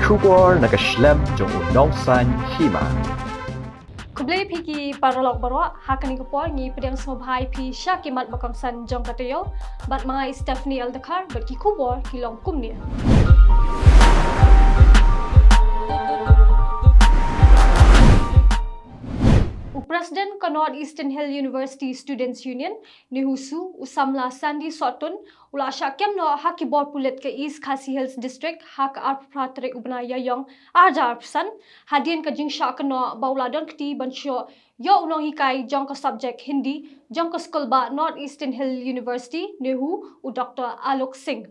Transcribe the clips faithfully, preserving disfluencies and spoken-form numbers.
Khubor na ka shlem jong u nongsan hima. Khublei phi ki paralok baroh, ha kane ka por ngi pdiang sngewbha ïa phi sha ki mat ba kongsan jong ka taïew, bad ma nga i Stephanie L Dkhar, bad ki khubor ki long kumne. U President ka North Eastern Hill University Students Union, NEHUSU, u samla Sandy Sohtun, u la shah kem noh ha ki bor pulit ka East Khasi Hills District ha ka arphew phra tarik u bnai Ïaïong arhajar arphew san, hadien ka jingshah kynnoh ba u la don kti ban shoh ïa u nonghikai jong ka subject Hindi jong ka skulbah North Eastern Hill University, NEHU, u Doctor Alok Singh.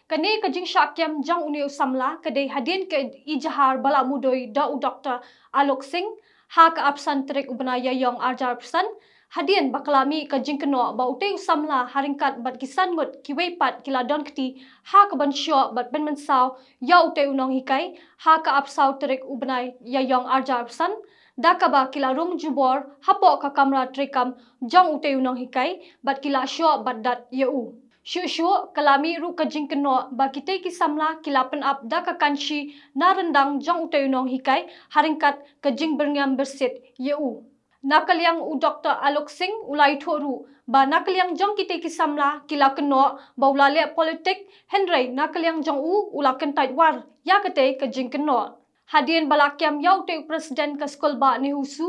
Kane ka jingshah kem jong une u samla ka dei hadien ka ijahar ba la mudui da u Doctor Alok Singh ha ka arphew san tarik u bnai Ïaïong arhajar arphew san, hadien ba ka la mih ka jingkynnoh ba utei u samla ha ryngkat bad ki san ngut kiwei pat ki la don kti ha ka ban shoh bad pynmynsaw ïa utei u nonghikai ha ka arphew saw tarik u bnai Ïaïong arhajar arphew san, da kaba ki la rung jubor hapoh ka kamra treikam jong utei u nonghikai bad ki la shoh bad dat ïa u. Shuh shuh ka la mih ruh ka jingkynnoh ba kitei ki samla ki la pynap da ka kanshi na ryndang jong utei u nonghikai ha ryngkat ka jingbyrngem byrsit ïa u. Na ka liang u Doctor Alok Singh u la ïathuh ruh ba na ka liang jong kitei ki samla ki la kynnoh ba u la leh politik, hynrei na ka liang jong u u la kyntait war ïa katei ka jingkynnoh. Hadien ba la kem ïa utei u president ka skulbah NEHUSU,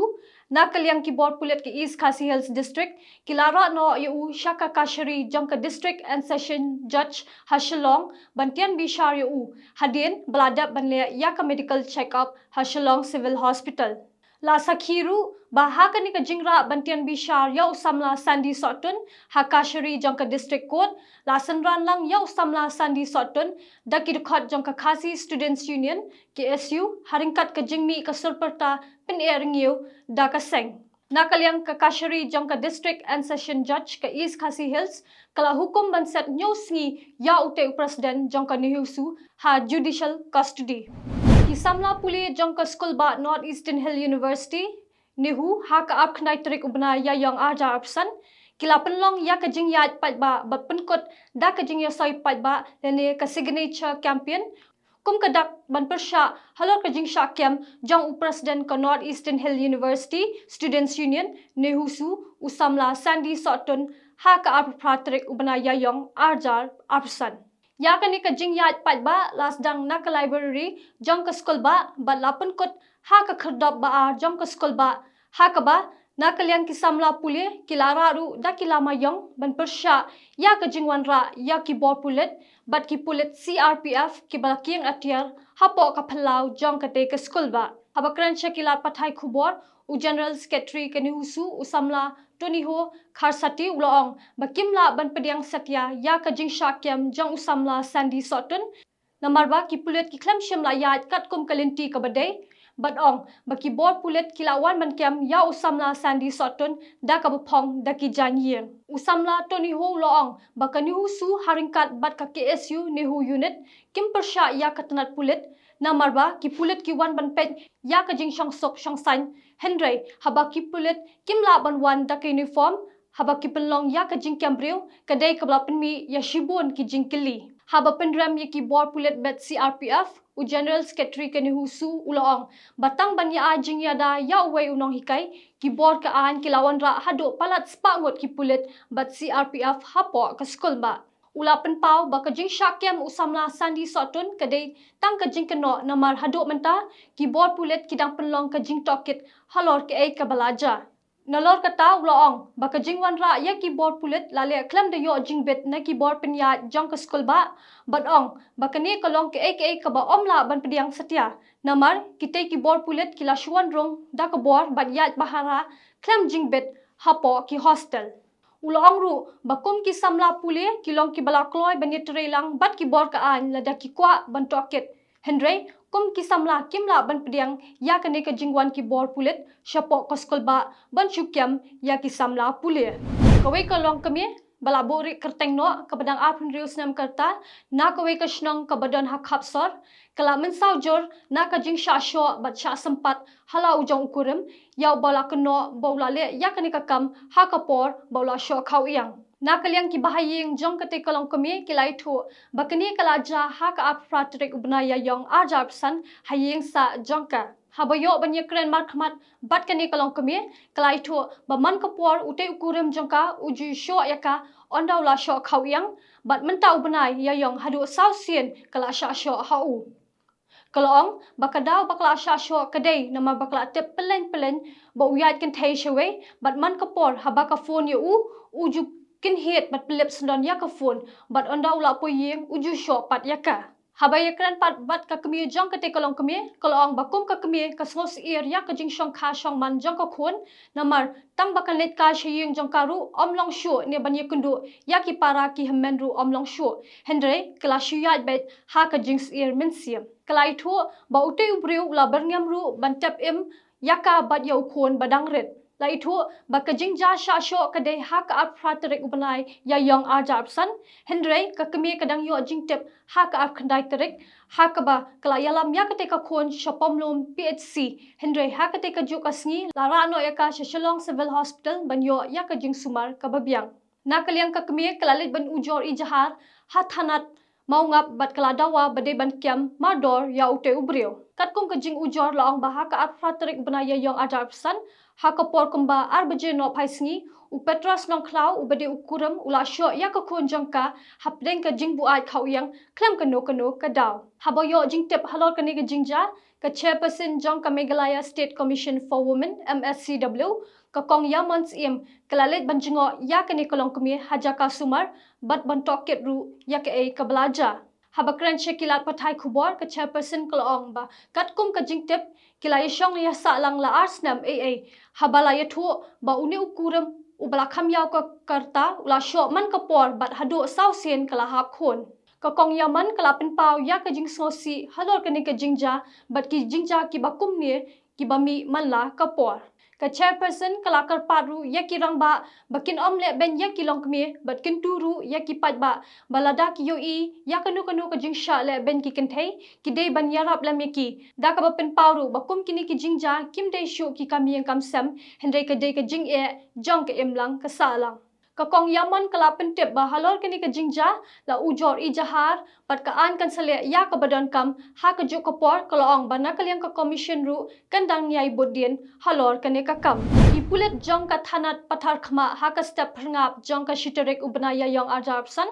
na ka liang ki bor pulit ka East Khasi Hills District ki la rah noh ïa u sha ka kashari jong ka District and Session Judge ha Shillong ban tian bishar ïa u, hadien ba la dep ban leh ïa ka medical check-up ha Shillong Civil Hospital. La sakhi ruh ba ha kane ka jingrah ban tian bishar ïa u samla Sandy Sohtun ha kashari jong ka District Court, la synran lang ïa u samla Sandy Sohtun da ki dkhot jong ka Khasi Students Union, K S U, ha ryngkat ka jingmih ka sur pyrta pyneh rngiew da ka seng. Na ka liang ka kashari jong ka District and Session Judge ka East Khasi Hills ka la hukum ban set hynñiew sngi ïa utei u president jong ka NEHUSU ha judicial custody. Ki samla pule jong ka skulbah North Eastern Hill University, NEHU, ha ka arphew khyndai tarik u bnai Ïaïong arhajar arphew san, ki la pynlong ïa ka jingïaid paidbah bad pynkut da ka jingïasoi paidbah lane ka signature campaign, kum ka dak ban pyrshah halor ka jingshah kem jong u president ka North Eastern Hill University Students Union, NEHUSU, u samla Sandy Sohtun, ha ka arphew phra tarik u bnai Ïaïong arhajar arphew san. Ïa kane ka jingïaid paidbah la sdang na ka library jong ka skulbah bad la pynkut ha ka khyrdop ba ar jong ka skulbah, ha kaba na ka liang ki samla pule ki la rah ruh da ki lama ïong ban pyrshah ïa ka jingwanrah ïa ki bor pulit bad ki pulit C R P F kiba la kieng atiar hapoh ka phyllaw jong katei ka skulbah. Haba kren sha ki lad pathai khubor, u General Secretary ka NEHUSU, u samla Toniho Kharsati, u la ong ba kim lah ban pdiang satia ïa ka jingshah kem jong u samla Sandy Sohtun, namar ba ki pulit ki khlem shym la ïaid katkum ka lynti kaba dei, bad ong ba ki bor pulit ki la wan ban kem ïa u samla Sandy Sohtun da kaba phong da ki jaiñ ïing. U samla Toniho u la ong ba ka NEHUSU ha ryngkat bad ka K S U NEHU Unit kim pyrshah ïa ka tnat pulit, namar ba ki pulit ki wan ban peit ïa ka jingshongsuk shongsaiñ, hynrei haba ki pulit kim lah ban wan da ka uniform, haba ki pynlong ïa ka jingkem briew, ka dei kaba la pynmih ïa shibun ki jingkylli. Haba pynrem ïa ki bor pulit bad C R P F, u General Secretary ka NEHUSU u la ong ba tang ban ïa ai jingïada ïa uwei u nonghikai, ki bor ka aiñ ki la wanrah haduh palat spah ngut ki pulit bad C R P F hapoh ka skulbah. U la pynpaw ba ka jingshah kem u samla Sandy Sohtun ka dei tang ka jingkynnoh, namar haduh mynta ki bor pulit ki dang pynlong ka jingtohkit halor kaei kaba la jia. Nalor kata u la ong ba ka jingwanrah ïa ki bor pulit la leh khlem da ïoh jingbit na ki bor pynïaid jong ka skulbah, bad ong ba kane ka long kaei kaei kaba ym lah ban pdiang satia, namar kitei ki bor pulit ki la shu wan rung da ka bor ban ïaid pahara khlem jingbit hapoh ki hostel. U la ong ruh ba kum ki samla pule ki long kiba la kloi ban ïatrei lang bad ki bor ka aiñ lada ki kwah ban tohkit, hynrei kum ki samla kim lah ban pdiang ïa kane ka jingwan ki bor pulit shapoh ka skulbah ban shu kem ïa ki samla pule. Kawei ka longkmie ba la buhrieh kyrteng noh kaba dang arphew hynriew snem ka rta na kawei ka shnong kaba don ha khap sor, ka la mynsaw jur na ka jingshah shoh bad shah sympat ha la u jong u kurim, ïa uba la kynnoh ba u la leh ïa kane ka kam ha ka por ba u la shoh khaw ïang. Na ka liang ki bahaïing jong katei ka longkmie ki la ïathuh ba kane ka la jia ha ka arphew phra tarik u bnai Ïaïong arhajar arphew san ha ïing sah jong ka. Haba ïoh ban ïakren markhmat bad kane ka longkmie, ka la ïathuh ba man ka por utei u kurim jong ka u ju shoh ïa ka, ynda u la shoh khaw ïing, bad mynta u bnai Ïaïong haduh saw sien ka la shah shoh ha u. Ka la ong ba ka daw ba ka la shah shoh ka dei namar ba ka la tip pyllein pyllein ba u ïaid kynthei shawei, bad man ka por haba ka phone ïa u, u ju kynhied bad pynlip syndon ïa ka phone, bad ynda u la poi ïing u ju shoh pat ïa ka. Haba ïakren pat bad ka kmie jong katei ka longkmie, ka la ong ba kum ka kmie ka sngewsyier ïa ka jingshongkha shongman jong ka khun, namar tang ba kan leit kai sha ïing jong ka ruh ym long shuh, ne ban ïakynduh ïa ki para ki hynmen ruh ym long shuh. Hynrei ka la shu ïaid beit ha ka jingsyier mynsiem. Ka la ïathuh ba utei u briew u la byrngem ruh ban tep im ïa ka bad ïa u khun ba dang rit. La ïathuh ba ka jingjia shah shoh ka dei ha ka arphew phra tarik u bnai Ïaïong arhajar arphew san, hynrei ka kmie ka dang ïoh jingtip ha ka arphew khyndai tarik, ha kaba ka la ïalam ïa katei ka khun sha Pamlum P H C, hynrei ha katei ka juh ka sngi la rah noh ïa ka sha Shillong Civil Hospital ban ïoh ïa ka jingsumar kaba biang. Na ka liang ka kmie ka la leit ban ujor ijahar ha thanat Mawngap bad ka la dawa ba dei ban kem mardor ïa utei u briew. Katkum ka jingujor la ong ba ha ka arphew phra tarik u bnai Ïaïong arhajar arphew san, ha ka por kumba ar baje nohphai sngi, u Petros Nongkhlaw uba dei u kurim u la shoh ïa ka khun jong ka hapdeng ka jingbuaid khaw ïing khlem kano kano ka daw. Haba ïoh jingtip halor kane ka jingjia, ka chairperson jong ka Meghalaya State Commission for Women, M S C W, ka Kong Ïamon Syiem, ka la leit ban jngoh ïa kane ka longkmie ha jaka sumar bad ban tohkit ruh ïa kaei kaba la jia. Haba kren sha ki lad pathai khubor, ka chairperson ka la ong ba katkum ka jingtip, ki la ïashong ïasahlang la ar snem eiei, haba la ïathuh ba une u kurim uba la kham ïaw ka rta u la shoh man ka por bad haduh saw sien ka la hap khun. Ka Kong Ïamon ka la pynpaw ïa ka jingsngewsih halor kane ka jingjia bad ki jingjia kiba kumne kiba mih man la ka por. Ka chairperson ka la kyrpad ruh ïa ki rangbah ba kin ym lehbeiñ ïa ki longkmie bad kyntu ruh ïa ki paidbah ba lada ki ïohi ïa kano kano ka jingshah lehbeiñ ki kynthei, ki dei ban ïarap lem ïa ki, da kaba pynpaw ruh ba kum kine ki jingjia kim dei shuh ki kam ïing kam sem, hynrei ka dei ka jingeh jong ka imlang ka sahlang. Ka Kong Ïamon ka la pyntip ba halor kane ka jingjia la ujor ijahar bad ka aiñ kan sa leh ïa kaba donkam. Ha kajuh ka por ka la ong ba na ka liang ka commission ruh kan dang ïai bud dien halor kane ka kam. Ki pulit jong ka thanat Patharkhmah ha ka step phyrngap jong ka shi tarik u bnai Ïaïong arhajar arphew san,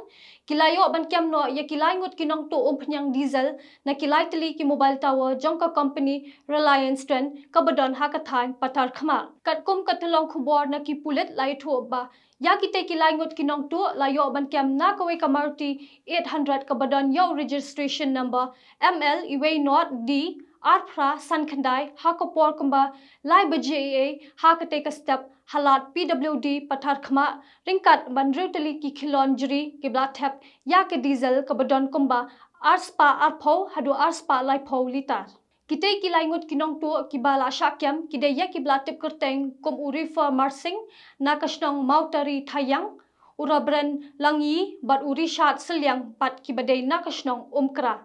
ki la ïoh ban kem noh ïa ki lai ngut ki nongtuh umphniang diesel na ki lai tylli ki mobile tower jong ka company Reliance Trend kaba don ha ka thaiñ Patharkhmah. Katkum ka tyllong khubor na ki pulit la ïathuh ba ïa kitei ki lai ngut ki nongtuh la ïoh ban kem na kawei ka Maruti eight hundred kaba don ïa u registration number M L uwei not D ar phra san khyndai ha ka por kumba lai baje eiei ha katei ka step ha lad P W D Patharkhmah, ryngkat ban hynriew tylli ki khylload jri kiba la thep ïa ka diesel kaba don kumba ar spah arphew haduh ar spah laiphew litar. Kitei ki lai ngut ki nongtuh kiba la shah kem ki dei ïa kiba la tip kyrteng kum u Reefer Marsing na ka shnong Mawtari Thaïang, u Reverend Langyi bad u Richard Sylliang pat kiba dei na ka shnong Umkra.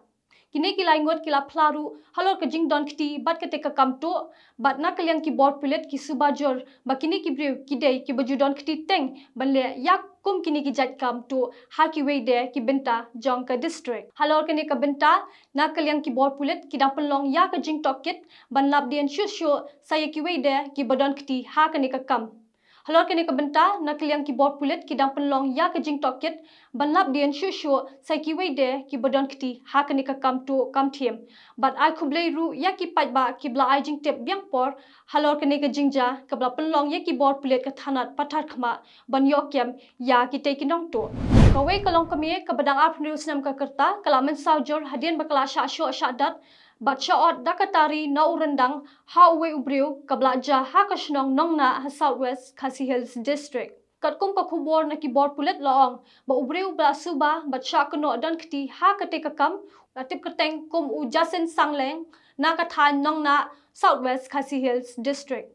Kine ki lai ngut ki la phla ruh halor ka jingdon kti bad katei ka kam tuh, bad na ka liang ki bor pulit ki suba jur ba kine ki briew ki dei kiba ju don kti teng ban leh ïa kum kine ki jait kam tuh ha kiwei de ki bynta jong ka district. Halor kane ka bynta, na ka liang ki bor pulit ki dang pynlong ïa ka jingtohkit ban lap dien shuh shuh sa ïa kiwei de kiba don kti ha kane ka kam. Halor kane ka bynta, na ka liang ki bor pulit ki dang pynlong ïa ka jingtohkit ban lap dien shuh shuh sa ïa kiwei de kiba don kti ha kane ka kam tuh kam thiem. Bad ai khublei ruh ïa ki paidbah kiba la ai jingtip biang por halor kane ka jingjia kaba la pynlong ïa ki bor pulit ka thanat Patharkhmah ban ïoh kem ïa kitei ki nongtuh. Kawei ka longkmie kaba dang arphew hynriew snem ka rta ka la mynsaw jur hadien ba ka la shah shoh shah dat bad shah ot da ka tari na u ryndang ha uwei u briew, kaba la jia ha ka shnong Nongnah ha South West Khasi Hills District. Katkum ka khubor na ki bor pulit la ong ba u briew ba la suba bad shah kynnoh don kti ha katei ka kam la tip kyrteng kum u Jasin Sangleng na ka thaiñ Nongnah, South West Khasi Hills District.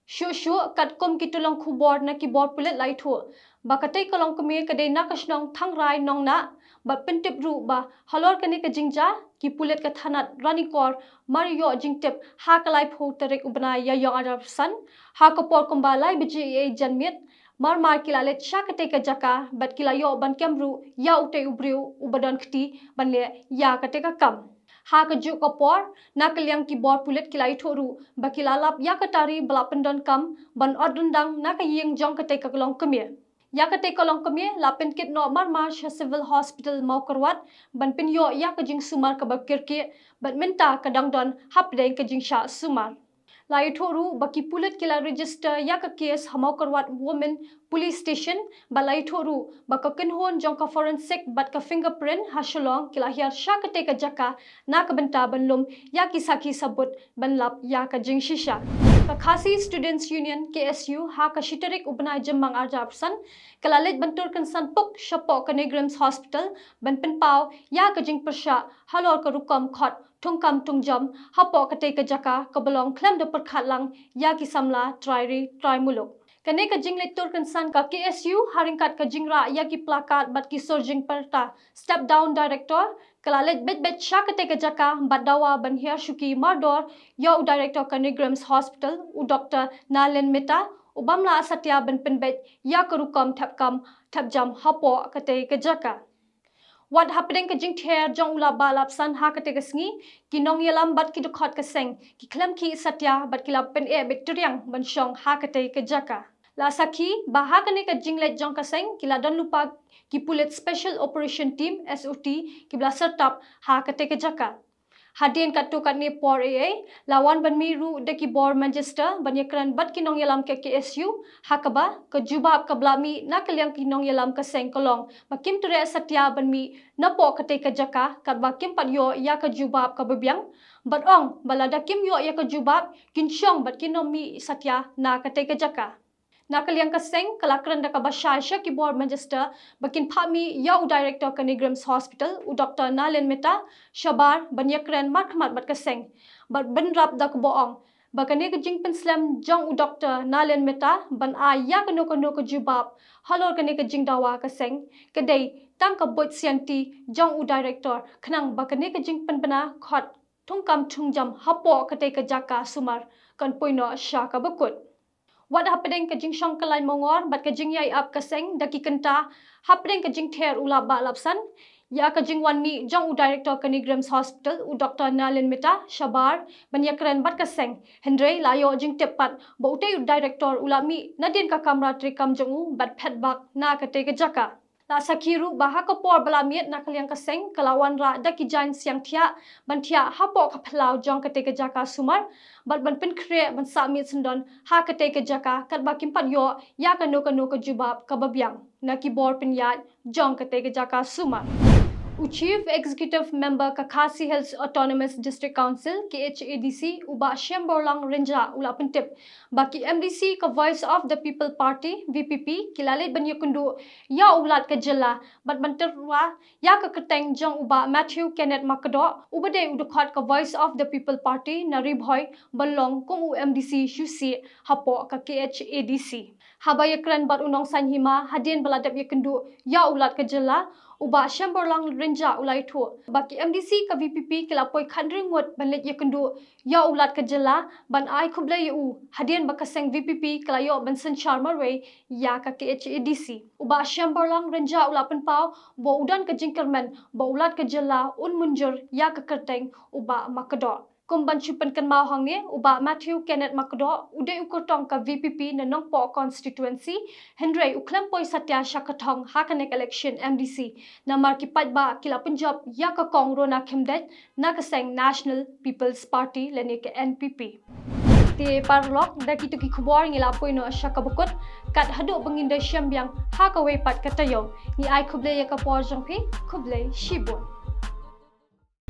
Shuh shuh katkum ki tyllong khubor na ki bor pulit la ïathuh ba katei ka longkmie ka dei na ka shnong Thangrai Nongnah, bad pyntip ruh ba halor kane ka jingjia ki pulit ka thanat Ranikor mar ïoh jingtip ha ka laiphew tarik u bnai Ïaïong arhajar arphew san ha ka por kumba lai baje eiei janmiet, Mar mar ki la leit sha katei ka jaka bad ki la ïoh ban kem ruh ïa utei u briew uba don kti ban leh ïa katei ka kam. Ha kajuh ka por, na ka liang ki bor pulit ki la ïathuh ruh ba ki la lap ïa ka tari ba la pyndonkam ban ot ryndang na ka ïing jong katei ka longkmie. Ïa katei ka longkmie la pynkit noh mar mar sha Civil Hospital Mawkyrwat ban pynïoh ïa ka jingsumar kaba kyrkieh, bad mynta ka dang don hapdeng ka jingshah sumar. La ïathuh ruh ba ki pulit ki la register ïa ka case ha Mawkyrwat Women Police Station, bad la ïathuh ruh ba ka kynhun jong ka forensic bad ka fingerprint ha Shillong ki la hiar sha katei ka jaka na ka bynta ban lum ïa ki sakhi sabut ban lap ïa ka jingshisha. Ka Khasi Students Union, K S U, ha ka shi tarik u bnai Jymmang arhajar arphew san, ka la leit ban tur kynsan puk shapoh ka NEIGRIHMS Hospital ban pynpaw ïa ka jingpyrshah halor ka rukom khot thungkam thungjam hapoh katei ka jaka kaba long khlem da pyrkhat lang ïa ki samla trai ri trai muluk. Kane ka jingleit tur kynsan ka K S U ha ryngkat ka jingrah ïa ki placard bad ki sur jingpyrta Step Down Director, ka la leit beit beit sha katei ka jaka bad dawa ban hiar shuki mardor ïa u Director ka NEIGRIHMS Hospital, u Doktor Nalin Mehta, u bym lah satia ban pynbeit ïa ka rukom thep kam thep jam hapoh katei ka jaka. Wat hapdeng ka jingther jong u lap bah lap san ha katei ka sngi, ki nongïalam bad ki dkhot ka seng ki khlem khih satia bad ki la pyneh beit tyriang ban shong ha katei ka jaka. La sakhi ba ha kane ka jingleit jong ka seng ki la don lypa ki pulit Special Operation Team, S O T, kiba la syrtap ha katei ka jaka. Hadien katto katne por ei ei, la wan ban mih ruh da ki bor Manchester ban ïakren bad ki nongïalam ka K S U, ha kaba ka jubab kaba la mih na ka liang ki nongïalam ka seng ka long ba kim treh satia ban mih napoh katei ka jaka katba kim pat ïoh ïa ka jubab kaba biang, bad ong ba lada kim ïoh ïa ka jubab kin shong bad kin ym mih satia na katei ka jaka. Na ka liang ka seng ka la kren da kaba shai sha ki bor Manchester ba kin phah mih ïa u Director ka NEIGRIHMS Hospital, u Doktor Nalin Mehta, shabar ban ïakren markhmat bad ka seng, bad bynrap da kaba ong ba kane ka jingpynslem jong u Doktor Nalin Mehta ban ai ïa kano kano ka jubab halor kane ka jingdawa ka seng ka dei tang ka buit sianti jong u Director, khnang ba kane ka jingpynbna khot thungkam thungjam hapoh katei ka jaka sumar kan poi noh sha kaba kut. Wat hapdeng ka jingshong kyllaiñ mongor bad ka jingïai ap ka seng da ki kynta hapdeng ka jingther u lap bah lap san ïa ka jingwan mih jong u Director ka NEIGRIHMS Hospital, u Doktor Nalin Mehta, shabar ban ïakren bad ka seng, hynrei la ïoh jingtip pat ba utei u Director u la mih nadien ka kamra treikam jong u bad phet bak na katei ka jaka. La sakhi ruh ba ha ka por ba la miet na ka liang ka seng ka la wanrah da ki jaiñ siang thiah ban thiah hapoh ka phyllaw jong katei ka jaka sumar, bad ban pynkhreh ban sah miet syndon ha katei ka jaka katba kim pat ïoh ïa kano kano ka jubab kaba biang na ki bor pynïaid jong katei ka jaka sumar. U Chief Executive Member ka Khasi Hills Autonomous District Council, K H A D C, u Bah Shemborlang Rynjah, u la pyntip ba ki M D C ka Voice of the People Party, V P P, ki la leit ban ïakynduh ïa u Lat ka jylla bad ban tyrwa ïa ka kyrteng jong u Bah Matthew Kenneth Makdoh, uba dei u dkhot ka Voice of the People Party na Ri Bhoi, ban long kum u M D C shuh shuh hapoh ka K H A D C. Haba ïakren bad u Nongsaiñ Hima hadien ba la dep ïakynduh ïa u Lat ka jylla, u Bah Shemborlang Rynjah u la ïathuh ba ki M D C ka V P P ki la poi khathynriew ngut ban leit ïakynduh ïa u Lat ka jylla ban ai khublei ïa u hadien ba ka seng V P P ka la ïoh ban synshar marwei ïa ka K H A D C. U Bah Shemborlang Rynjah u la pynpaw ba u don ka jingkyrmen ba u Lat ka jylla un mynjur ïa ka kyrteng u Bah Makdoh. Kum ban shu pynkynmaw hangne, u Bah Matthew Kenneth Makdoh u dei u kyrtong ka V P P na Nongpoh constituency, hynrei u khlem poi satia sha ka thong ha kane ka election M D C, namar ki paidbah ki la pynjop ïa ka Kong Rona Khymdeit na ka seng National People's Party lane ka N P P. Te paralok, da kito ki khubor ngi la poi noh sha kaba kut, kat haduh ba ngin da shem biang ha kawei pat ka taïew. Ngi ai khublei ïa ka por jong phi, khublei shibun.